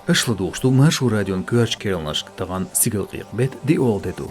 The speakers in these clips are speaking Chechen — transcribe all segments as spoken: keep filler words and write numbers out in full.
Аша ладугӀуш ду Маршо радион коьртачу керланашка. Тахана стигалкъекъа беттан диъолгӀа де ду.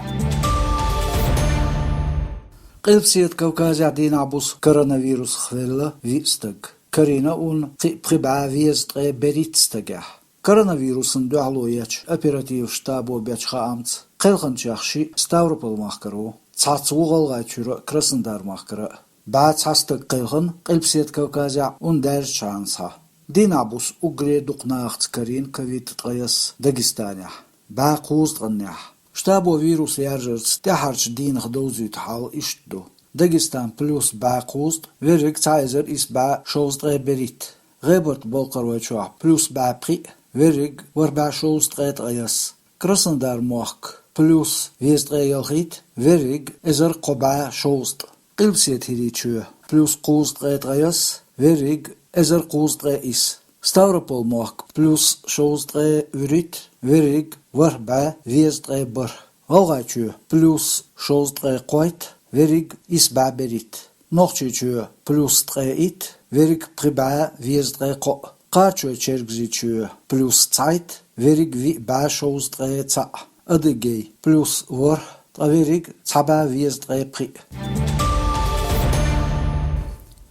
Къилбаседа Кавказехь дийнахь-буса коронавирусах велла виъ стаг. Карийна уьнан кхин а пхи бӀе везткъе берхӀитта стагехь. Коронавирусан дуьхьало ечу оперативан штабо бечу хаамца, кхелхинчех шиъ Ставрополь-махкара ву, цхьацца ву ГӀалгӀайчуьра а, Краснодар-махкара а. БӀе цхьа стаг кхелхина Къилбаседа Кавказехь, уьнан даьржичхьана цхьа. Дийнахь-буса уггаре дукха нахаца карийна ковид ткъаесна Дагестанехь, бӀе кхузткъаннехь. Штабо вирус яржарца тӀаьхьарчу дийнах довзуьйту хьал иштта ду: Дагестан плюс бӀе кхузткъа, верриг цхьа эзар исс бӀе шовзткъе берхӀитта. ГӀебарта-Балкхаройчохь плюс бӀе пхиъ, верриг ворхӀ бӀе шовзткъе ткъаесна. Краснодар-мохк плюс везткъе ялхитта, верриг эзар кхо бӀе шовзткъа. Къилбаседа ХӀирийчоь плюс кхузткъе ткъаесна, верриг эзар кхузткъе исс. Ставрополь-мохк плюс шовзткъе вуьрхӀитта, верриг ворхӀ бӀе везткъе бархӀ. ГӀалгӀайчоь плюс шовзткъе кхойтта, верриг исс бӀе берхӀитта. Нохчийчоь плюс ткъе итт, верриг пхи бӀе везткъе кхоъ. Кхарачой-Чергазийчоь плюс цхьайтта, верриг виъ бӀе шовзткъе цхьаъ. Адыгей плюс ворхӀ, ткъа верриг цхьа бӀе везткъе пхиъ.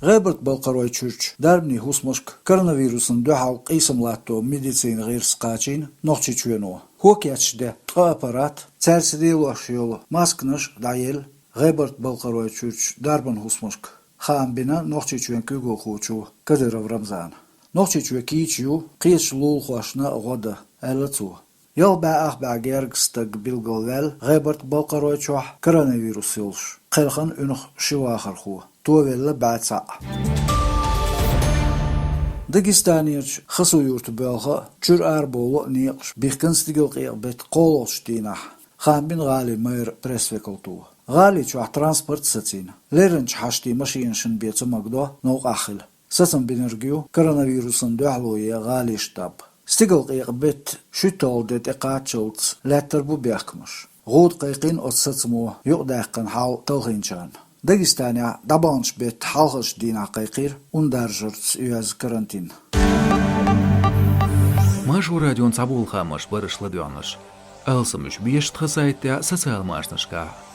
ГӀебарта-Балкхаройчуьрчу дарбанийн хӀусамашка коронавирусан дуьхьал къийсам латто медицинан гӀирс кхачийна Нохчийчоьно. ХӀокху кечден ткъа аппарат, цаьрца лелош йолу масканаш дӀаелла ГӀебарта-Балкхаройчуьрчу дарбан хӀусамашка, хаам бина Нохчийчоьнан куьйгалхочо Кадыров Рамзана. Нохчийчоь кийча ю кхечу лулахошна а гӀо дан, аьлла цо. Ялх бӀе ах бӀе гергга стаг билгалваьлла ГӀебарта-Балкхаройчохь коронавирус йолуш, кхелхина уьнах ши вахархо, товелла бӀе цхьаъ. Дагестанерчу Хасавюртан боьлху а, чуьра арабовла а некъаш бихкина стигалкъекъа беттан кхоалгӀачу дийнахь, хаам бина гӀалин мэран пресс-векалто. ГӀали чохь транспорт сацийна. Лерринчу хьаштийн машинашна бен ца магадо новкъахь хила. Сацам бинарг ю коронавирусан дуьхьало ен гӀалин штаб. Стигалкъекъа беттан шуьтталгӀа де тӀекхаччалц лаьттар бу бехкамаш. ГӀуда кхайкхийна оцу сацамо юкъадаьккхина хьал талхийначарна. Дагестанехь дӀабаханчу беттан хьалхарчу дийнахь кхайкхийра уьнан даржарца йоьзна карантин. Маршо радион цхьаболу хаамаш бара аша ладоьгӀнарш. Алсам уьш беза тхан сайтехь, социал машанашкахь.